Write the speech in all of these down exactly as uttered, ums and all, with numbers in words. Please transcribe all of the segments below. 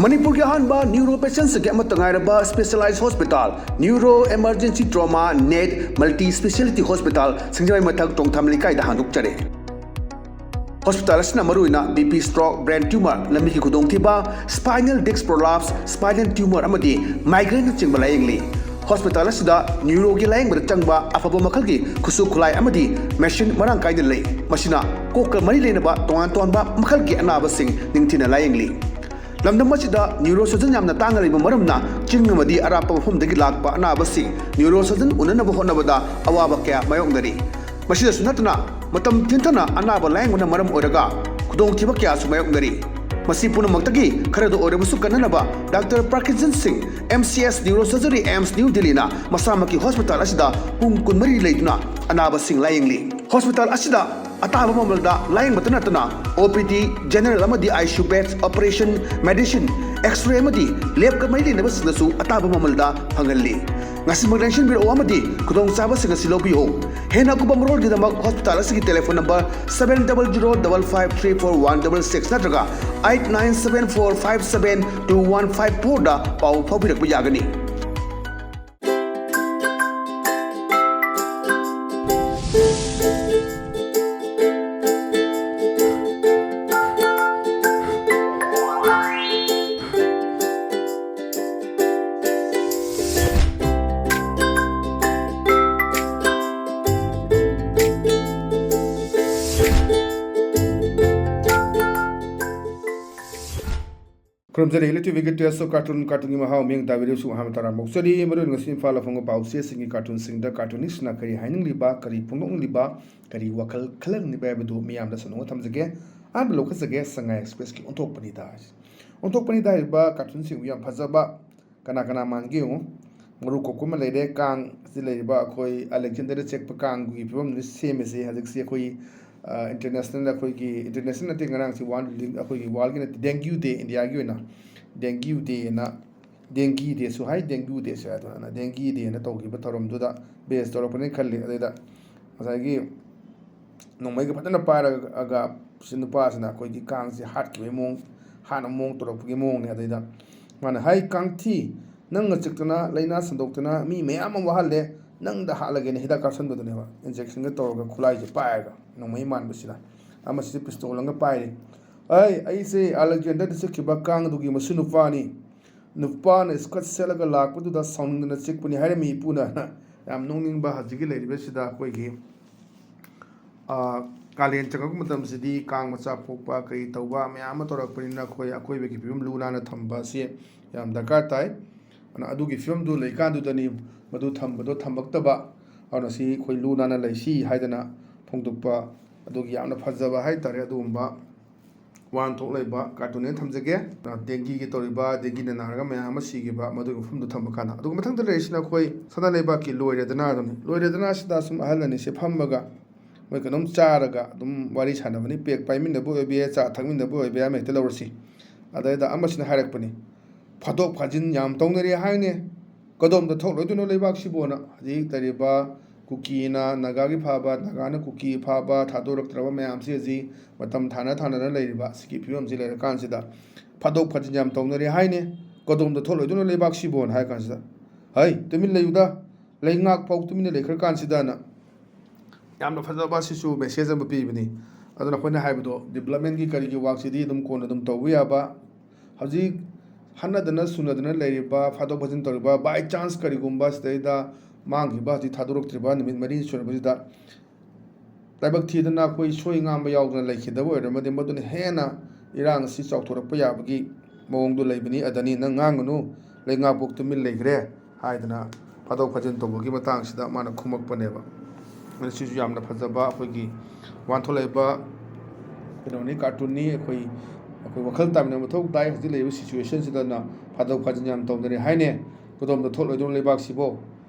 ꯃꯅꯤꯄꯨꯔꯒꯤ ꯑꯍꯥꯟꯕ ꯅ꯭ꯌꯨꯔꯣ ꯄꯦꯁꯦꯟꯁꯤꯡꯒꯤ ꯑꯃꯠꯇ ꯉꯥꯏꯔꯕ specialise hospital, neuro emergency trauma and multi speciality hospital, Singjamei Mathak Tongtham ꯂꯩꯀꯥꯏꯗ ꯍꯥꯡꯗꯣꯛꯆꯔꯦ꯫ ꯍꯣꯁꯄꯤꯇꯥꯜ ꯑꯁꯤꯅ ꯃꯔꯨꯑꯣꯏꯅ B P, stroke, brain tumour, ꯂꯝꯕꯤꯒꯤ ꯈꯨꯗꯣꯡꯊꯤꯕ, spinal disc prolapse, spinal tumour ꯑꯃꯗꯤ ꯃꯥꯏꯒ꯭ꯔꯦꯟꯅꯆꯤꯡꯕ ꯂꯥꯌꯦꯡꯂꯤ꯫ ꯍꯣꯁꯄꯤꯇꯥꯜ ꯑꯁꯤꯗ ꯅ꯭ꯌꯨꯔꯣꯒꯤ ꯂꯥꯌꯦꯡꯕꯗ ꯆꯪꯕ ꯑꯐꯕ ꯃꯈꯜꯒꯤ ꯈꯨꯠꯁꯨ ꯈꯨꯠꯂꯥꯏ ꯑꯃꯗꯤ ꯃꯦꯁꯤꯟ ꯃꯔꯥꯡ ꯀꯥꯏꯅ ꯂꯩ꯫ ꯃꯁꯤꯅ ꯀꯣꯛꯀ ꯃꯔꯤ ꯂꯩꯅꯕ ꯇꯣꯉꯥꯟ ꯇꯣꯉꯥꯟꯕ ꯃꯈꯜꯒꯤ ꯑꯅꯥꯕꯁꯤꯡ ꯅꯤꯡꯊꯤꯅ ꯂꯥꯌꯦꯡꯂꯤ꯫ ꯂꯝꯗꯝ ꯑꯁꯤꯗ ꯅ꯭ꯌꯨꯔꯣ ꯁꯔꯖꯟ ꯌꯥꯝꯅ ꯇꯥꯡꯅ ꯂꯩꯕ ꯃꯔꯝꯅ ꯆꯤꯡ ꯑꯃꯗꯤ ꯑꯔꯥꯞꯄ ꯃꯐꯝꯗꯒꯤ ꯂꯥꯛꯄ ꯑꯅꯥꯕꯁꯤꯡ ꯅ꯭ꯌꯨꯔꯣ ꯁꯔꯖꯟ ꯎꯅꯅꯕ ꯍꯣꯠꯅꯕꯗ ꯑꯋꯥꯕ ꯀꯌꯥ ꯃꯥꯌꯣꯛꯅꯔꯤ꯫ ꯃꯁꯤꯗꯁꯨ ꯅꯠꯇꯅ ꯃꯇꯝ ꯊꯤꯟꯊꯅ ꯑꯅꯥꯕ ꯂꯥꯌꯦꯡꯕꯅ ꯃꯔꯝ ꯑꯣꯏꯔꯒ ꯈꯨꯗꯣꯡꯊꯤꯕ ꯀꯌꯥꯁꯨ ꯃꯥꯌꯣꯛꯅꯔꯤ꯫ ꯃꯁꯤ ꯄꯨꯝꯅꯃꯛꯇꯒꯤ ꯈꯔꯗ ꯑꯣꯏꯔꯕꯁꯨ ꯀꯟꯅꯅꯕ ꯗꯥꯛꯇꯔ ꯄ꯭ꯔꯀꯤꯟꯖꯟ ꯁꯤꯡ, M C S neuro surgery, AIIMS New ꯗꯤꯜꯂꯤꯅ ꯃꯁꯥꯃꯛꯀꯤ ꯍꯣꯁꯄꯤꯇꯥꯜ ꯑꯁꯤꯗ ꯄꯨꯡ ꯀꯨꯟꯃꯔꯤ ꯂꯩꯗꯨꯅ ꯑꯅꯥꯕꯁꯤꯡ ꯂꯥꯌꯦꯡꯂꯤ꯫ ꯍꯣꯁꯄꯤꯇꯥꯜ ꯑꯁꯤꯗ ꯑꯇꯥꯕ ꯃꯃꯜꯗ ꯂꯥꯌꯦꯡꯕꯇ ꯅꯠꯇꯅ ꯑꯣ ꯄꯤ ꯗꯤ, ꯖꯦꯅꯔꯦꯜ ꯑꯃꯗꯤ I C U beds, operation, medicine, X-ray ꯑꯃꯗꯤ ꯂꯦꯕꯀ ꯃꯔꯤ ꯂꯩꯅꯕꯁꯤꯡꯗꯁꯨ ꯑꯇꯥꯕ ꯃꯃꯜꯗ ꯐꯪꯍꯜꯂꯤ꯫ ꯉꯁꯤꯃꯛ ꯂꯦꯡꯁꯤꯟꯕꯤꯔꯛꯎ ꯑꯃꯗꯤ ꯈꯨꯗꯣꯡꯆꯥꯕꯁꯤꯡ ꯑꯁꯤ ꯂꯧꯕꯤꯌꯨ꯫ ꯍꯦꯟꯅ ꯑꯀꯨꯞꯄ ꯃꯔꯣꯜꯒꯤꯗꯃꯛ ꯍꯣꯁꯄꯤꯇꯥꯜ ꯑꯁꯤꯒꯤ telephone number seven double zero double five three four one double six ꯅꯠꯇ꯭ꯔꯒ eight nine seven four five seven two one five four ꯗ ꯄꯥꯎ ꯐꯥꯎꯕꯤꯔꯛꯄ ꯌꯥꯒꯅꯤ꯫ ꯈꯨꯔꯨꯝꯖꯔꯤ꯫ ꯍꯦꯂꯣ ꯇꯤ ꯚꯤꯒꯤ ꯇꯦꯁ ꯑꯣꯐ ꯀꯥꯔꯇꯨꯟ, ꯀꯥꯔꯇꯨꯟꯒꯤ ꯃꯍꯥꯎ ꯃꯤꯠꯌꯦꯡ ꯇꯥꯕꯤꯔꯤꯕꯁꯨ ꯑꯍꯥꯟꯕ ꯇꯔꯥꯝꯅ ꯑꯣꯛꯆꯔꯤ꯫ ꯃꯔꯨꯑꯣꯏꯅ ꯉꯁꯤ ꯏꯝꯐꯥꯜꯗ ꯐꯣꯡꯕ ꯄꯥꯎ ꯆꯦꯁꯤꯡꯒꯤ ꯀꯥꯔꯇꯨꯟꯁꯤꯡꯗ ꯀꯥꯔꯇꯨꯅꯤꯁꯅ ꯀꯔꯤ ꯍꯥꯏꯅꯤꯡꯂꯤꯕ, ꯀꯔꯤ ꯐꯣꯡꯗꯣꯛꯅꯤꯡꯂꯤꯕ, ꯀꯔꯤ ꯋꯥꯈꯜ ꯈꯜꯍꯟꯅꯤꯡꯂꯤꯕ ꯍꯥꯏꯕꯗꯨ ꯃꯤꯌꯥꯝꯗ ꯁꯟꯗꯣꯛꯅ ꯊꯝꯖꯒꯦ꯫ ꯑꯍꯥꯟꯕ ꯂꯧꯈꯠꯆꯒꯦ, ꯁꯉꯥꯏ ꯑꯦꯛꯁꯄ꯭ꯔꯦꯁꯀꯤ ꯑꯣꯟꯊꯣꯛꯄꯅꯤꯗ꯫ ꯑꯣꯟꯊꯣꯛꯄꯅꯤꯗ ꯍꯥꯏꯔꯤꯕ ꯀꯥꯔꯇꯨꯟꯁꯤꯡꯕꯨ ꯌꯥꯝ ꯐꯖꯕ, ꯀꯅꯥ ꯀꯅꯥ ꯃꯥꯟꯒꯦ ꯌꯦꯡꯉꯨ꯫ ꯃꯔꯨ ꯀꯣꯛꯄ ꯑꯃ ꯂꯩꯔꯦ, ꯀꯥꯡ ꯑꯁꯤ ꯂꯩꯔꯤꯕ ꯑꯩꯈꯣꯏ ꯑꯂꯦꯛꯖꯦꯟꯗꯔꯗ ꯆꯦꯛꯄ ꯀꯥꯡꯒꯤ ꯐꯤꯕꯝꯗꯨꯗ ꯁꯦꯝꯃꯤꯁꯦ꯫ ꯍꯧꯖꯤꯛꯁꯤ ꯑꯩꯈꯣꯏ, ꯑ, ꯏꯟꯇꯔꯅꯦꯁꯅꯦꯜ, ꯑꯩꯈꯣꯏꯒꯤ ꯏꯟꯇꯔꯅꯦꯁꯅꯦꯜ ꯅꯠꯇꯦ, ꯉꯔꯥꯡꯁꯤ ꯋꯥꯔꯜ, ꯑꯩꯈꯣꯏꯒꯤ ꯋꯥꯔꯜꯒꯤ ꯅꯠꯇꯦ, ꯗꯦꯡꯒ꯭ꯌꯨ ꯗꯦ, ꯏꯟꯗꯤꯌꯥꯒꯤ ꯑꯣꯏꯅ ꯗꯦꯡꯒ꯭ꯌꯨ ꯗꯦꯅ, ꯗꯦꯡꯒꯤ ꯗꯦꯁꯨ ꯍꯥꯏ, ꯗꯦꯡꯒ꯭ꯌꯨ ꯗꯦꯁꯨ ꯍꯥꯏ, ꯑꯗꯨꯃꯥꯏꯅ ꯗꯦꯡꯒꯤ ꯗꯦꯅ ꯇꯧꯈꯤꯕ ꯊꯧꯔꯝꯗꯨꯗ ꯕꯦꯁ ꯇꯧꯔꯛꯄꯅꯦꯅ ꯈꯜꯂꯤ꯫ ꯑꯗꯨꯗ ꯉꯁꯥꯏꯒꯤ ꯅꯣꯡꯃꯩꯒ ꯐꯖꯅ ꯄꯥꯏꯔꯒ ꯁꯤ ꯅꯨꯄꯥꯁꯤꯅ ꯑꯩꯈꯣꯏꯒꯤ ꯀꯥꯡꯁꯤ ꯍꯥꯠꯈꯤꯕꯒꯤ ꯃꯑꯣꯡ ꯍꯥꯟꯅ ꯃꯑꯣꯡ ꯇꯧꯔꯛꯄꯒꯤ ꯃꯑꯣꯡꯅꯦ꯫ ꯑꯗꯩꯗ ꯃꯥꯅ ꯍꯥꯏ, "ꯀꯥꯡꯊꯤ, ꯅꯪꯅ ꯆꯤꯛꯇꯅ, ꯂꯥꯏꯅꯥ ꯁꯟꯗꯣꯛꯇꯅ, ꯃꯤ ꯃꯌꯥꯝ ꯑꯃ ꯋꯥꯍꯜꯂꯦ, ꯅꯪꯗ ꯍꯥꯠꯂꯒꯦꯅ" ꯍꯤꯗꯥꯛ ꯀꯥꯞꯁꯤꯟꯕꯗꯨꯅꯦꯕ, ꯏꯟꯖꯦꯛꯁꯟꯒ ꯇꯧꯔꯒ ꯈꯨꯠꯂꯥꯏꯁꯦ ꯄꯥꯏꯔꯒ ꯅꯣꯡꯃꯩ ꯃꯥꯟꯕꯁꯤꯅ꯫ ꯑꯃꯁꯤꯁꯨ ꯄꯤꯁꯇꯣꯜ ꯑꯃꯒ ꯄꯥꯏꯔꯤ꯫ "ꯑꯩ, ꯑꯩꯁꯦ ꯑꯂꯦꯛꯖꯦꯟꯗꯔꯗ ꯆꯠꯈꯤꯕ ꯀꯥꯡꯗꯨꯒꯤ ꯃꯁꯨ ꯅꯨꯄꯥꯅꯤ꯫ ꯅꯨꯄꯥꯅ ꯏꯁꯀꯔꯠ ꯁꯦꯠꯂꯒ ꯂꯥꯛꯄꯗꯨꯗ ꯁꯥꯎꯅꯤꯡꯗꯅ ꯆꯤꯛꯄꯅꯤ" ꯍꯥꯏꯔꯝꯃꯤ ꯏꯄꯨꯅ꯫ ꯌꯥꯝ ꯅꯣꯛꯅꯤꯡꯕ꯫ ꯍꯧꯖꯤꯛꯀꯤ ꯂꯩꯔꯤꯕꯁꯤꯗ ꯑꯩꯈꯣꯏꯒꯤ, ꯑꯥ, ꯀꯥꯂꯦꯟ ꯆꯪꯉꯛꯄ ꯃꯇꯝꯁꯤꯗꯤ ꯀꯥꯡ ꯃꯆꯥ ꯄꯣꯛꯄ ꯀꯔꯤ ꯇꯧꯕ ꯃꯌꯥꯝ ꯑꯃ ꯇꯧꯔꯛꯄꯅꯤꯅ ꯑꯩꯈꯣꯏ ꯑꯀꯣꯏꯕꯒꯤ ꯐꯤꯕꯝ ꯂꯨ ꯅꯥꯟꯅ ꯊꯝꯕ ꯑꯁꯤ ꯌꯥꯝ ꯗꯔꯀꯥꯔ ꯇꯥꯏ꯫ ꯑꯗꯨꯅ ꯑꯗꯨꯒꯤ ꯐꯤꯕꯝꯗꯨ ꯂꯩꯀꯥꯟꯗꯨꯗꯅꯤ ꯃꯗꯨ ꯊꯝꯕꯗꯣ ꯊꯝꯃꯛꯇꯕ꯫ ꯑꯗꯨꯅ ꯁꯤ ꯑꯩꯈꯣꯏ ꯂꯨ ꯅꯥꯟꯅ ꯂꯩꯁꯤ ꯍꯥꯏꯗꯅ ꯐꯣꯡꯗꯣꯛꯄ ꯑꯗꯨꯒꯤ ꯌꯥꯝꯅ ꯐꯖꯕ ꯍꯥꯏꯇꯥꯔꯦ꯫ ꯑꯗꯨꯒꯨꯝꯕ ꯋꯥꯍꯟꯊꯣꯛ ꯂꯩꯕ ꯀꯥꯔꯇꯨꯟꯅꯦꯅ ꯊꯝꯖꯒꯦ꯫ ꯗꯦꯡꯒꯤꯒꯤ ꯇꯧꯔꯤꯕ, ꯗꯦꯡꯒꯤꯅ ꯅꯥꯔꯒ ꯃꯌꯥꯝ ꯑꯃ ꯁꯤꯈꯤꯕ, ꯃꯗꯨꯒꯤ ꯃꯐꯝꯗꯨ ꯊꯝꯕ ꯀꯥꯟꯗ꯫ ꯑꯗꯨꯒ ꯃꯊꯪꯗ ꯂꯩꯔꯤꯁꯤꯅ ꯑꯩꯈꯣꯏ ꯁꯅꯥ ꯂꯩꯕꯥꯛꯀꯤ ꯂꯣꯏꯔꯦꯗꯅ ꯑꯗꯨꯅꯤ꯫ ꯂꯣꯏꯔꯦꯗꯅ ꯑꯁꯤꯗ ꯁꯨꯝ ꯑꯍꯜ ꯑꯅꯤꯁꯦ ꯐꯝꯃꯒ ꯃꯣꯏ ꯀꯩꯅꯣꯝ ꯆꯥꯔꯒ ꯑꯗꯨꯝ ꯋꯥꯔꯤ ꯁꯥꯟꯅꯕꯅꯤ꯫ ꯄꯦꯛ ꯄꯥꯏꯃꯤꯟꯅꯕ ꯑꯣꯏꯕ ꯌꯥꯏ, ꯆꯥ ꯊꯛꯃꯤꯟꯅꯕ ꯑꯣꯏꯕ ꯌꯥꯏ, ꯑꯃ ꯍꯦꯛꯇ ꯂꯧꯔꯁꯤ꯫ ꯑꯗꯩꯗ ꯑꯃꯁꯤꯅ ꯍꯥꯏꯔꯛꯄꯅꯤ, "ꯐꯥꯗꯣꯛ ꯐꯥꯖꯤꯟ ꯌꯥꯝ ꯇꯧꯅꯔꯦ ꯍꯥꯏꯅꯦ, ꯀꯗꯣꯝꯗ ꯊꯣꯛꯂꯣꯏꯗꯣꯏꯅꯣ ꯂꯩꯕꯥꯛꯁꯤꯕꯣꯅ?" ꯍꯧꯖꯤꯛ ꯂꯩꯔꯤꯕ ꯀꯨꯀꯤꯅ ꯅꯥꯒꯥꯒꯤ ꯐꯥꯕ, ꯅꯥꯒꯥꯅ ꯀꯨꯀꯤ ꯐꯥꯕ, ꯊꯥꯗꯣꯔꯛꯇ꯭ꯔꯕ ꯃꯌꯥꯝꯁꯤ ꯍꯧꯖꯤꯛ ꯃꯇꯝ ꯊꯥꯅ ꯊꯥꯅꯅ ꯂꯩꯔꯤꯕ ꯁꯤꯒꯤ ꯐꯤꯕꯝꯁꯤ ꯂꯩꯔꯀꯥꯟꯁꯤꯗ, "ꯐꯥꯗꯣꯛ ꯐꯥꯖꯤꯟ ꯌꯥꯝ ꯇꯧꯅꯔꯦ ꯍꯥꯏꯅꯦ, ꯀꯗꯣꯝꯗ ꯊꯣꯛꯂꯣꯏꯗꯣꯏꯅꯣ ꯂꯩꯕꯥꯛꯁꯤꯕꯣꯅ?" ꯍꯥꯏ ꯀꯥꯟꯁꯤꯗ, "ꯍꯩ, ꯇꯨꯃꯤꯟ ꯂꯩꯌꯨꯗ, ꯂꯩꯉꯥꯛ ꯐꯥꯎ ꯇꯨꯃꯤꯟꯅ ꯂꯩꯈ꯭ꯔ ꯀꯥꯟꯁꯤꯗꯅ"꯫ ꯌꯥꯝꯅ ꯐꯖꯕ ꯑꯁꯤꯁꯨ ꯃꯦꯁꯦꯖ ꯑꯃ ꯄꯤꯕꯅꯤ꯫ ꯑꯗꯨꯅ ꯑꯩꯈꯣꯏꯅ ꯍꯥꯏꯕꯗꯣ, ꯗꯤꯕ꯭ꯂꯞꯃꯦꯟꯒꯤ ꯀꯔꯤꯒꯤ ꯋꯥꯛꯁꯤꯗꯤ ꯑꯗꯨꯝ ꯀꯣꯟꯅ ꯑꯗꯨꯝ ꯇꯧꯕ ꯌꯥꯕ, ꯍꯧꯖꯤꯛ ꯍꯟꯅꯗꯅ ꯁꯨꯅꯗꯅ ꯂꯩꯔꯤꯕ, ꯐꯥꯗꯣꯛ ꯐꯥꯖꯤꯟ ꯇꯧꯔꯤꯕ, ꯕꯥꯏ ꯆꯥꯟꯁ ꯀꯔꯤꯒꯨꯝꯕ ꯁꯤꯗꯩꯗ ꯃꯥꯡꯈꯤꯕ, ꯍꯧꯖꯤꯛ ꯊꯥꯗꯣꯔꯛꯇ꯭ꯔꯤꯕ ꯅꯨꯃꯤꯠ ꯃꯔꯤ ꯁꯨꯔꯕꯁꯤꯗ ꯂꯥꯏꯕꯛ ꯊꯤꯗꯅ ꯑꯩꯈꯣꯏ ꯁꯣꯏ ꯉꯥꯝꯕ ꯌꯥꯎꯗꯅ ꯂꯩꯈꯤꯗꯕ ꯑꯣꯏꯔꯝꯃꯗꯤ, ꯃꯗꯨꯅ ꯍꯦꯟꯅ ꯏꯔꯥꯡ ꯑꯁꯤ ꯆꯥꯎꯊꯣꯔꯛꯄ ꯌꯥꯕꯒꯤ ꯃꯑꯣꯡꯗꯨ ꯂꯩꯕꯅꯤ꯫ ꯑꯗꯅꯤ, "ꯅꯪ ꯉꯥꯡꯒꯅꯨ, ꯂꯩꯉꯥꯛꯄꯣꯛ ꯇꯨꯃꯤꯟ ꯂꯩꯈ꯭ꯔꯦ" ꯍꯥꯏꯗꯅ ꯐꯥꯗꯣꯛ ꯐꯥꯖꯤꯟ ꯇꯧꯕꯒꯤ ꯃꯇꯥꯡꯁꯤꯗ ꯃꯥꯅ ꯈꯨꯝꯃꯛꯄꯅꯦꯕ꯫ ꯑꯗꯨꯅ ꯁꯤꯁꯨ ꯌꯥꯝꯅ ꯐꯖꯕ ꯑꯩꯈꯣꯏꯒꯤ ꯋꯥꯟꯊꯣꯛꯂꯛꯏꯕ ꯀꯩꯅꯣꯅꯤ, ꯀꯥꯔꯇꯨꯟꯅꯤ꯫ ꯑꯩꯈꯣꯏ, ꯑꯩꯈꯣꯏ ꯋꯥꯈꯜ ꯇꯥꯃꯤꯟꯅꯕ ꯃꯊꯧ ꯇꯥꯏ꯫ ꯍꯧꯖꯤꯛ ꯂꯩꯔꯤꯕ ꯁꯤꯆꯨꯋꯦꯁꯟꯁꯤꯗꯅ ꯐꯥꯗꯣꯛ ꯐꯥꯖꯤꯟ ꯌꯥꯝ ꯇꯧꯅꯔꯦ ꯍꯥꯏꯅꯦ, "ꯀꯗꯣꯝꯗ ꯊꯣꯛꯂꯣꯏꯗꯣꯏꯅꯣ ꯂꯩꯕꯥꯛꯁꯤꯕꯣ?"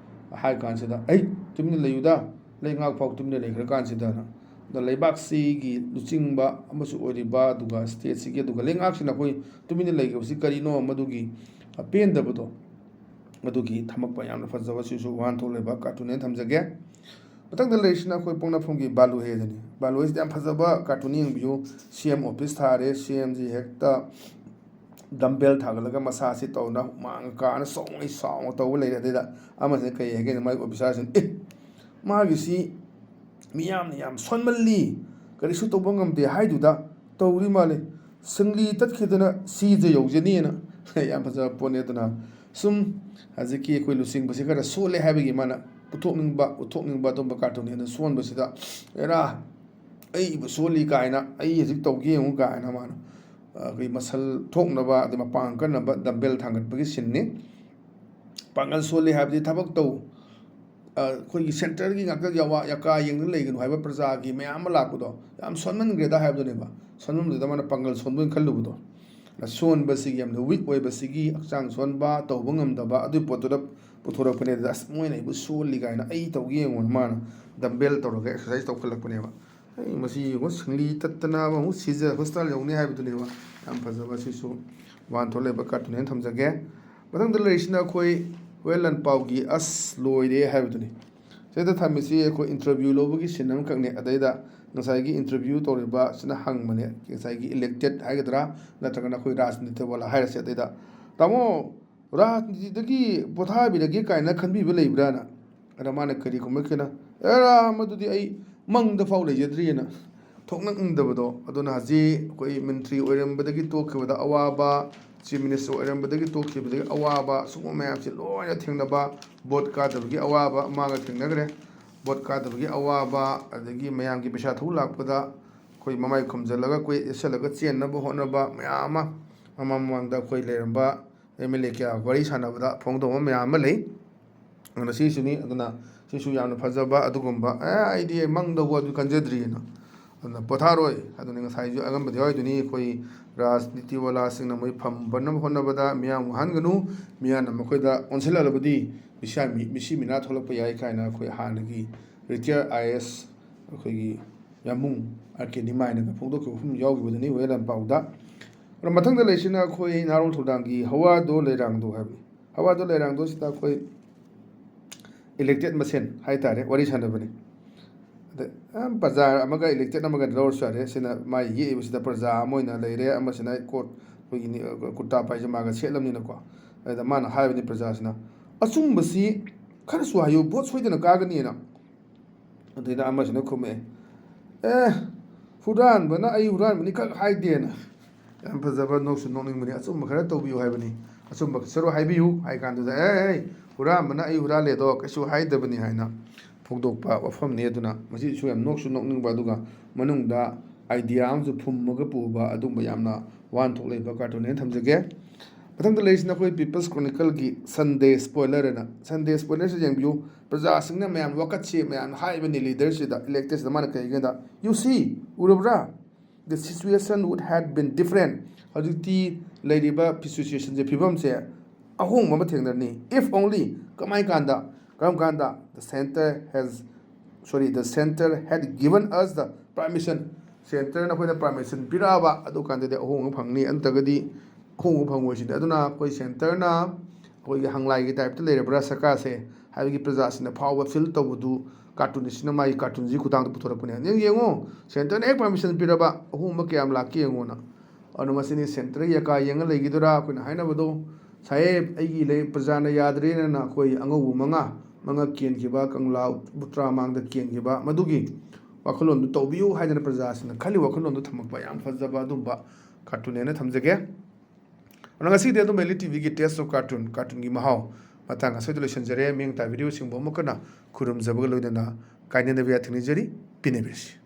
ꯍꯥꯏ ꯀꯥꯟꯁꯤꯗ, "ꯑꯩ, ꯇꯨꯃꯤꯟꯅ ꯂꯩꯌꯨꯗ, ꯂꯩꯉꯥꯛ ꯐꯥꯎ ꯇꯨꯃꯤꯟꯅ ꯂꯩꯈ꯭ꯔ ꯀꯥꯟꯁꯤꯗꯅ"꯫ ꯑꯗꯣ ꯂꯩꯕꯥꯛꯁꯤꯒꯤ ꯂꯨꯆꯤꯡꯕ ꯑꯃꯁꯨ ꯑꯣꯏꯔꯤꯕ, ꯑꯗꯨꯒ ꯁ꯭ꯇꯦꯠꯁꯤꯒꯤ, ꯑꯗꯨꯒ ꯂꯩꯉꯥꯛꯁꯤꯅ ꯑꯩꯈꯣꯏ ꯇꯨꯃꯤꯟꯅ ꯂꯩꯈꯤꯕꯁꯤ ꯀꯔꯤꯅꯣ, ꯃꯗꯨꯒꯤ ꯑꯄꯦꯟꯗꯕꯗꯣ, ꯃꯗꯨꯒꯤ ꯊꯝꯃꯛꯄ ꯌꯥꯝꯅ ꯐꯖꯕ, ꯁꯤꯁꯨ ꯋꯥꯍꯟꯊꯣꯛ ꯂꯩꯕ ꯀꯥꯔꯇꯨꯟꯅꯦꯅ ꯊꯝꯖꯒꯦ꯫ ꯃꯊꯪꯗ ꯂꯩꯔꯤꯁꯤꯅ ꯑꯩꯈꯣꯏ ꯄꯣꯛꯅꯐꯝꯒꯤ ꯕꯥꯂꯨ ꯍꯦꯗꯅꯤ꯫ ꯕꯥꯂꯨ ꯍꯦꯁꯤꯗꯤ ꯌꯥꯝ ꯐꯖꯕ ꯀꯥꯔꯇꯨꯟ, ꯌꯦꯡꯕꯤꯌꯨ꯫ ꯁꯤ ꯑꯦꯝ ꯑꯣꯐꯤꯁ ꯊꯥꯔꯦ, ꯁꯤ ꯑꯦꯝꯁꯤ ꯍꯦꯛꯇ ꯗꯝꯕꯦꯜ ꯊꯥꯡꯒꯠꯂꯒ ꯃꯁꯥꯁꯤ ꯇꯧꯅ ꯍꯨꯃꯥꯡ ꯀꯥꯅ ꯆꯣꯡꯉꯤ ꯆꯥꯎꯅ ꯇꯧꯕ ꯂꯩꯔꯦ꯫ ꯑꯗꯩꯗ ꯑꯃꯁꯤꯅ ꯀꯩ ꯍꯥꯏꯒꯦꯅ, ꯃꯥꯒꯤ ꯑꯣꯐꯤꯁꯥꯔꯁꯤꯅ, "ꯑꯦ, ꯃꯥꯒꯤꯁꯤ ꯃꯤꯌꯥꯝꯅ ꯌꯥꯝ ꯁꯣꯟꯃꯜꯂꯤ, ꯀꯔꯤꯁꯨ ꯇꯧꯕ ꯉꯝꯗꯦ ꯍꯥꯏꯗꯨꯗ ꯇꯧꯔꯤ ꯃꯥꯜꯂꯤ, ꯁꯤꯡꯂꯤ ꯇꯠꯈꯤꯗꯅ ꯁꯤꯗ ꯌꯧꯖꯅꯤꯅ"꯫ ꯌꯥꯝ ꯐꯖꯕ ꯄꯣꯠꯅꯤ꯫ ꯑꯗꯨꯅ ꯁꯨꯝ ꯍꯧꯖꯤꯛꯀꯤ ꯑꯩꯈꯣꯏ ꯂꯨꯆꯤꯡꯕꯁꯤ ꯈꯔ ꯁꯣꯜꯂꯦ ꯍꯥꯏꯕꯒꯤ ꯃꯥꯅ ꯄꯨꯊꯣꯛꯅꯤꯡꯕ, ꯎꯠꯊꯣꯛꯅꯤꯡꯕ ꯑꯗꯨꯝꯕ ꯀꯥꯔꯇꯨꯟꯅꯤ꯫ ꯑꯗꯨ ꯁꯣꯟꯕꯁꯤꯗ, "ꯑꯦꯔꯥ, ꯑꯩꯕꯨ ꯁꯣꯜꯂꯤ ꯀꯥꯏꯅ, ꯑꯩ ꯍꯧꯖꯤꯛ ꯇꯧꯒꯦ ꯌꯦꯡꯉꯨ" ꯀꯥꯏꯅ ꯃꯥꯅ, ꯑ, ꯑꯩꯈꯣꯏ ꯃꯁꯜ ꯊꯣꯛꯅꯕ, ꯑꯗꯩ ꯃꯄꯥꯡ ꯀꯟꯅꯕ ꯗꯝꯕꯦꯜ ꯊꯥꯡꯒꯠꯄꯒꯤ ꯁꯤꯟꯅꯤ꯫ ꯄꯥꯡꯒꯜ ꯁꯣꯜꯂꯤ ꯍꯥꯏꯕꯗꯤ ꯊꯕꯛ ꯇꯧ, ꯑ, ꯑꯩꯈꯣꯏꯒꯤ ꯁꯦꯟꯇꯔꯒꯤ ꯉꯥꯛꯇ ꯌꯥꯋꯥ-, ꯌꯀꯥ ꯌꯦꯡꯗꯨꯅ ꯂꯩꯒꯅꯨ ꯍꯥꯏꯕ ꯄ꯭ꯔꯖꯥꯒꯤ ꯃꯌꯥꯝ ꯑꯃ ꯂꯥꯛꯄꯗꯣ, ꯌꯥꯝ ꯁꯣꯟꯃꯟꯈ꯭ꯔꯦꯗ ꯍꯥꯏꯕꯗꯨꯅꯦꯕ꯫ ꯁꯣꯟꯃꯟꯕꯗꯨꯗ ꯃꯥꯅ ꯄꯥꯡꯒꯜ ꯁꯣꯟꯕ ꯑꯣꯏꯅ ꯈꯜꯂꯨꯕꯗꯣ꯫ ꯑꯁꯣꯟꯕꯁꯤꯒꯤ, ꯌꯥꯝꯅ ꯋꯤꯛ ꯑꯣꯏꯕꯁꯤꯒꯤ, ꯍꯛꯆꯥꯡ ꯁꯣꯟꯕ, ꯇꯧꯕ ꯉꯝꯗꯕ, ꯑꯗꯨꯒꯤ ꯄꯣꯠꯇꯨꯗ ꯄꯨꯊꯣꯔꯛꯄꯅꯦ꯫ ꯑꯗꯨꯗ, "ꯑꯁ, ꯃꯣꯏꯅ ꯑꯩꯕꯨ ꯁꯣꯜꯂꯤ" ꯀꯥꯏꯅ, "ꯑꯩ ꯇꯧꯒꯦ ꯌꯦꯡꯉꯣꯅ" ꯃꯥꯅ ꯗꯝꯕꯦꯜ ꯇꯧꯔꯒ ꯑꯦꯛꯁꯔꯁꯥꯏꯁ ꯇꯧꯈꯠꯂꯛꯄꯅꯦꯕ꯫ ꯑꯩ ꯃꯁꯤ ꯌꯦꯡꯉꯣ, ꯁꯤꯡꯂꯤ ꯇꯠꯇꯅꯕ ꯑꯃꯨꯛ ꯁꯤꯖ ꯍꯣꯁꯄꯤꯇꯥꯜ ꯌꯧꯅꯤ ꯍꯥꯏꯕꯗꯨꯅꯦꯕ꯫ ꯌꯥꯝ ꯐꯖꯕ, ꯁꯤꯁꯨ ꯋꯥꯟ ꯊꯣꯛꯂꯛꯏꯕ ꯀꯥꯔꯇꯨꯟ ꯍꯥꯏꯅ ꯊꯝꯖꯒꯦ꯫ ꯃꯊꯪꯗ ꯂꯩꯔꯤꯁꯤꯅ ꯑꯩꯈꯣꯏ ꯍꯨꯌꯦꯟ ꯂꯥꯟꯄꯥꯎꯒꯤ "ꯑꯁ ꯂꯣꯏꯔꯦ" ꯍꯥꯏꯕꯗꯨꯅꯤ꯫ ꯁꯤꯗ ꯊꯝꯃꯤꯁꯤ ꯑꯩꯈꯣꯏ ꯏꯟꯇꯔꯚ꯭ꯌꯨ ꯂꯧꯕꯒꯤ ꯁꯤꯟ ꯑꯃꯈꯛꯅꯤ꯫ ꯑꯗꯩꯗ ꯉꯁꯥꯏꯒꯤ ꯏꯟꯇꯔꯚ꯭ꯌꯨ ꯇꯧꯔꯤꯕ ꯑꯁꯤꯅ ꯍꯪꯕꯅꯦ, ꯉꯁꯥꯏꯒꯤ ꯏꯂꯦꯛꯇꯦꯠ ꯍꯥꯏꯒꯗ꯭ꯔꯥ, ꯅꯠꯇ꯭ꯔꯒꯅ ꯑꯩꯈꯣꯏ ꯔꯥꯖꯅꯤꯇꯤ ꯋꯥꯂꯥ ꯍꯥꯏꯔꯁꯦ꯫ ꯑꯗꯩꯗ, "ꯇꯥꯃꯣ, ꯔꯥꯖꯅꯤꯇꯤꯗꯒꯤ ꯄꯣꯊꯥꯕꯤꯔꯒꯦ ꯀꯥꯏꯅ ꯈꯟꯕꯤꯕ ꯂꯩꯕ꯭ꯔꯥꯅ?" ꯑꯗ ꯃꯥꯅ ꯀꯔꯤ ꯈꯨꯝꯂꯛꯀꯦꯅ, "ꯑꯦꯔꯥ, ꯃꯗꯨꯗꯤ ꯑꯩ ꯃꯪꯗ ꯐꯥꯎ ꯂꯩꯖꯗ꯭ꯔꯤꯑꯅ" ꯊꯣꯛꯅꯤꯡꯗꯕꯗꯣ꯫ ꯑꯗꯨꯅ ꯍꯧꯖꯤꯛ ꯑꯩꯈꯣꯏ ꯃꯟꯇ꯭ꯔꯤ ꯑꯣꯏꯔꯝꯕꯗꯒꯤ ꯇꯣꯛꯈꯤꯕꯗ ꯑꯋꯥꯕ, ꯆꯤꯐ ꯃꯤꯅꯤꯁꯇꯔ ꯑꯣꯏꯔꯝꯕꯗꯒꯤ ꯇꯣꯛꯈꯤꯕꯗꯒꯤ ꯑꯋꯥꯕ, ꯁꯤꯒꯨꯝꯕ ꯃꯌꯥꯝꯁꯦ ꯂꯣꯏꯅ ꯊꯦꯡꯅꯕ, ꯚꯣꯠ ꯀꯥꯗꯕꯒꯤ ꯑꯋꯥꯕ ꯃꯥꯒ ꯊꯦꯡꯅꯈ꯭ꯔꯦ꯫ ꯚꯣꯠ ꯀꯥꯗꯕꯒꯤ ꯑꯋꯥꯕ, ꯑꯗꯒꯤ ꯃꯌꯥꯝꯒꯤ ꯄꯩꯁꯥ ꯊꯧ ꯂꯥꯛꯄꯗ ꯑꯩꯈꯣꯏ ꯃꯃꯥꯏ ꯈꯨꯝꯖꯤꯜꯂꯒ ꯀꯣꯏ ꯌꯦꯠꯁꯜꯂꯒ ꯆꯦꯟꯅꯕ ꯍꯣꯠꯅꯕ ꯃꯌꯥꯝ ꯑꯃ, ꯃꯃꯥꯡ ꯃꯃꯥꯡꯗ ꯑꯩꯈꯣꯏ ꯂꯩꯔꯝꯕ ꯑꯦꯝ ꯑꯦꯜ ꯑꯦ ꯀꯌꯥ ꯋꯥꯔꯤ ꯁꯥꯟꯅꯕꯗ ꯐꯣꯡꯗꯣꯛꯄ ꯃꯌꯥꯝ ꯑꯃ ꯂꯩ꯫ ꯑꯗꯨꯅ ꯁꯤꯁꯤꯅꯤ꯫ ꯑꯗꯨꯅ ꯁꯤꯁꯨ ꯌꯥꯝꯅ ꯐꯖꯕ ꯑꯗꯨꯒꯨꯝꯕ, "ꯑꯦ, ꯑꯩꯗꯤ ꯃꯪꯗꯕꯨ ꯑꯗꯨ ꯈꯟꯖꯗ꯭ꯔꯤꯑꯅ", ꯑꯗꯨꯅ ꯄꯣꯊꯥꯔꯣꯏ꯫ ꯑꯗꯨꯅ ꯉꯁꯥꯏꯁꯨ ꯑꯉꯝꯕꯗꯤ ꯍꯥꯏꯗꯨꯅꯤ, ꯑꯩꯈꯣꯏ ꯔꯥꯖꯅꯤꯇꯤ ꯋꯥꯂꯥꯁꯤꯡꯅ ꯃꯣꯏ ꯐꯝꯕꯅꯕ ꯍꯣꯠꯅꯕꯗ ꯃꯤꯌꯥꯝ ꯋꯥꯍꯟꯒꯅꯨ, ꯃꯤꯌꯥꯝꯅ ꯃꯈꯣꯏꯗ ꯑꯣꯟꯁꯤꯜꯂꯛꯂꯕꯗꯤ ꯃꯤꯁꯥ-, ꯃꯤ-, ꯃꯤꯁꯤ ꯃꯤꯅꯥ ꯊꯣꯛꯂꯛꯄ ꯌꯥꯏ ꯀꯥꯏꯅ ꯑꯩꯈꯣꯏ ꯍꯥꯟꯅꯒꯤ ꯔꯤꯇꯤꯌꯔ ꯑꯥꯏ ꯑꯦ ꯑꯦꯁ ꯑꯩꯈꯣꯏꯒꯤ ꯌꯥꯝꯕꯨꯡ ꯑꯥꯔ ꯀꯦ ꯅꯤꯃꯥꯏꯅꯒ ꯐꯣꯡꯗꯣꯛꯈꯤꯕ ꯋꯥꯐꯝ ꯌꯥꯎꯈꯤꯕꯗꯨꯅꯤ ꯍꯨꯌꯦꯟ ꯂꯥꯟꯄꯥꯎꯗ꯫ ꯑꯗꯣ ꯃꯊꯪꯗ ꯂꯩꯁꯤꯅ ꯑꯩꯈꯣꯏ ꯅꯍꯥꯔꯣꯜ ꯊꯧꯗꯥꯡꯒꯤ ꯍꯋꯥꯗꯣ ꯂꯩꯔꯥꯡꯗꯣ ꯍꯥꯏꯕꯅꯤ꯫ ꯍꯋꯥꯗꯣ ꯂꯩꯔꯥꯡꯗꯣ ꯁꯤꯗ ꯑꯩꯈꯣꯏ ꯏꯂꯦꯛꯇꯦꯠ ꯃꯁꯦꯟ ꯍꯥꯏꯇꯥꯔꯦ, ꯋꯥꯔꯤ ꯁꯥꯟꯅꯕꯅꯤ꯫ ꯑꯗ, ꯑ, ꯄ꯭ꯔꯖꯥ ꯑꯃꯒ ꯏꯂꯦꯛꯇꯦꯠ ꯑꯃꯒ ꯂꯧꯔꯁꯨ ꯌꯥꯔꯦ꯫ ꯁꯤꯅ ꯃꯥꯏ ꯌꯦꯛꯏꯕꯁꯤꯗ ꯄ꯭ꯔꯖꯥ ꯑꯃ ꯑꯣꯏꯅ ꯂꯩꯔꯦ, ꯑꯃꯁꯤꯅ ꯀꯣꯔꯠ ꯑꯩꯈꯣꯏꯒꯤ ꯅꯤ-, ꯀꯨꯔꯇꯥ ꯄꯥꯏꯖꯃꯥꯒ ꯁꯦꯠꯂꯕꯅꯤꯅꯀꯣ꯫ ꯑꯗꯨꯗ ꯃꯥꯅ ꯍꯥꯏꯕꯅꯤ ꯄ꯭ꯔꯖꯥꯁꯤꯅ, "ꯑꯆꯨꯝꯕꯁꯤ ꯈꯔꯁꯨ ꯍꯥꯏꯌꯨ, ꯚꯣꯠ ꯁꯣꯏꯗꯅ ꯀꯥꯒꯅꯤꯅ"꯫ ꯑꯗꯨꯗꯩꯗ ꯑꯃꯁꯤꯅ ꯈꯨꯝꯃꯛꯑꯦ, "ꯑꯦ, ꯍꯨꯔꯥꯟꯕꯅ ꯑꯩ ꯍꯨꯔꯥꯟꯕꯅꯤ ꯈꯛ ꯍꯥꯏꯗꯦꯅ"꯫ ꯌꯥꯝ ꯐꯖꯕ, ꯅꯣꯛꯁꯨ ꯅꯣꯛꯅꯤꯡꯕꯅꯤ꯫ "ꯑꯆꯨꯝꯕ ꯈꯔ ꯇꯧꯕꯤꯌꯨ ꯍꯥꯏꯕꯅꯤ, ꯑꯆꯨꯝꯕ ꯁꯔꯨꯛ ꯍꯥꯏꯕꯤꯌꯨ" ꯍꯥꯏ ꯀꯥꯟꯗꯨꯗ, "ꯑꯦ, ꯑꯦ, ꯍꯨꯔꯥꯟꯕꯅ ꯑꯩ ꯍꯨꯔꯥꯜꯂꯦꯗꯣ ꯀꯩꯁꯨ ꯍꯥꯏꯗꯕꯅꯤ" ꯍꯥꯏꯅ ꯐꯣꯡꯗꯣꯛꯄ ꯋꯥꯐꯝꯅꯤ꯫ ꯑꯗꯨꯅ ꯃꯁꯤꯁꯨ ꯌꯥꯝ ꯅꯣꯛꯁꯨ ꯅꯣꯛꯅꯤꯡꯕ, ꯑꯗꯨꯒ ꯃꯅꯨꯡꯗ idea ꯑꯃꯁꯨ ꯐꯨꯝꯃꯒ ꯄꯨꯕ ꯑꯗꯨꯒꯨꯝꯕ ꯌꯥꯝꯅ ꯋꯥꯍꯟꯊꯣꯛ ꯂꯩꯕ cartoon ꯍꯥꯏꯅ ꯊꯝꯖꯒꯦ꯫ ꯃꯊꯪꯗ ꯂꯩꯔꯤꯁꯤꯅ ꯑꯩꯈꯣꯏ People's Chronicleꯒꯤ Sunday Spoiler ꯍꯥꯏꯅ꯫ Sunday Spoilerꯁꯤ ꯌꯦꯡꯕꯤꯌꯨ꯫ ꯄ꯭ꯔꯖꯥꯁꯤꯡꯅ ꯃꯌꯥꯝ ꯋꯥꯀꯠꯁꯤ, ꯃꯌꯥꯝꯅ ꯍꯥꯏꯕꯅꯤ leaderꯁꯤꯗ, electedꯁꯤꯗ꯫ ꯃꯥꯅ ꯀꯩ ꯍꯥꯏꯒꯦꯗ, "You see, ꯎꯔꯕ꯭ꯔꯥ? The situation would have been different." ꯍꯧꯖꯤꯛꯇꯤ ꯂꯩꯔꯤꯕ situationꯁꯦ, ꯐꯤꯕꯝꯁꯦ ꯑꯍꯣꯡꯕ ꯑꯃ ꯊꯦꯡꯅꯔꯅꯤ꯫ "If only", ꯀꯃꯥꯏ ꯀꯥꯟꯗ, ꯀꯔꯝ ꯀꯥꯟꯗ? "The center has, sorry, the center had given us the permission." Centreꯅ ꯑꯩꯈꯣꯏꯗ permission ꯄꯤꯔꯛꯑꯕ, ꯑꯗꯨ ꯀꯥꯟꯗꯗꯤ ꯑꯍꯣꯡꯕ ꯐꯪꯅꯤ꯫ ꯑꯗꯨ ꯅꯠꯇ꯭ꯔꯒꯗꯤ ꯑꯍꯣꯡꯕ ꯐꯪꯉꯣꯏ ꯁꯤꯅꯤ꯫ ꯑꯗꯨꯅ ꯑꯩꯈꯣꯏ centreꯅ ꯑꯩꯈꯣꯏꯒꯤ ꯍꯪꯂꯥꯏꯒꯤ typeꯇ ꯂꯩꯔꯕ꯭ꯔꯥ ꯁꯔꯀꯥꯔꯁꯦ ꯍꯥꯏꯕꯒꯤ ꯄ꯭ꯔꯖꯥꯁꯤꯡꯅ ꯐꯥꯎꯕ feel ꯇꯧꯕꯗꯨ cartoonistꯁꯤꯅ ꯃꯥꯒꯤ cartoonꯁꯤꯒꯤ ꯈꯨꯠꯊꯥꯡꯗ ꯄꯨꯊꯣꯔꯛꯄꯅꯦ꯫ ꯅꯪ ꯌꯦꯡꯉꯣ, centreꯅ ꯍꯦꯛ permission ꯄꯤꯔꯕ, ꯑꯍꯣꯡꯕ ꯀꯌꯥꯝ ꯂꯥꯛꯀꯦ ꯌꯦꯡꯉꯣꯅ꯫ ꯑꯗꯨꯅ ꯃꯁꯤꯅꯤ centreꯒꯤ ꯑꯀꯥ ꯌꯦꯡꯉ ꯂꯩꯈꯤꯗꯣꯏꯔꯥ? ꯑꯩꯈꯣꯏꯅ ꯍꯥꯏꯅꯕꯗꯣ, "ꯁꯥꯍꯦꯕ, ꯑꯩꯒꯤ ꯂꯩ ꯄ꯭ꯔꯖꯥꯅ ꯌꯥꯗ꯭ꯔꯦꯅ" ꯑꯩꯈꯣꯏ ꯑꯉꯧꯕ ꯃꯉꯥ, ꯃꯉꯛ ꯀꯦꯟꯈꯤꯕ, ꯀꯪꯂꯥ ꯃꯨꯇ꯭ꯔꯥ ꯃꯥꯡꯗ ꯀꯦꯟꯈꯤꯕ, ꯃꯗꯨꯒꯤ ꯋꯥꯈꯜꯂꯣꯟꯗꯨ ꯇꯧꯕꯤꯌꯨ ꯍꯥꯏꯗꯅ ꯄ꯭ꯔꯖꯥꯁꯤꯡꯅ ꯈꯜꯂꯤ ꯋꯥꯈꯜꯂꯣꯟꯗꯨ ꯊꯝꯃꯛꯄ ꯌꯥꯝ ꯐꯖꯕ ꯑꯗꯨꯝꯕ cartoon ꯍꯥꯏꯅ ꯊꯝꯖꯒꯦ꯫ ꯑꯗꯨꯅ ꯉꯁꯤꯗꯤ ꯑꯗꯨꯝ ꯑꯦꯜ ꯏ ꯇꯤ ꯚꯤꯒꯤ Taste of Cartoon, cartoonꯒꯤ ꯃꯍꯥꯎ ꯃꯇꯥꯡ ꯑꯁꯤꯗ ꯂꯣꯏꯁꯤꯟꯖꯔꯦ꯫ ꯃꯤꯌꯥꯝ ꯇꯥꯕꯤꯔꯤꯕꯁꯤꯡꯕꯨ ꯑꯃꯨꯛ ꯍꯟꯅ ꯈꯨꯔꯨꯝꯖꯕꯒ ꯂꯣꯏꯅꯅ ꯀꯥꯏꯅꯅꯕ ꯌꯥꯊꯪ ꯅꯤꯖꯔꯤ꯫ ꯄꯤꯅꯕꯤꯔꯁꯤ꯫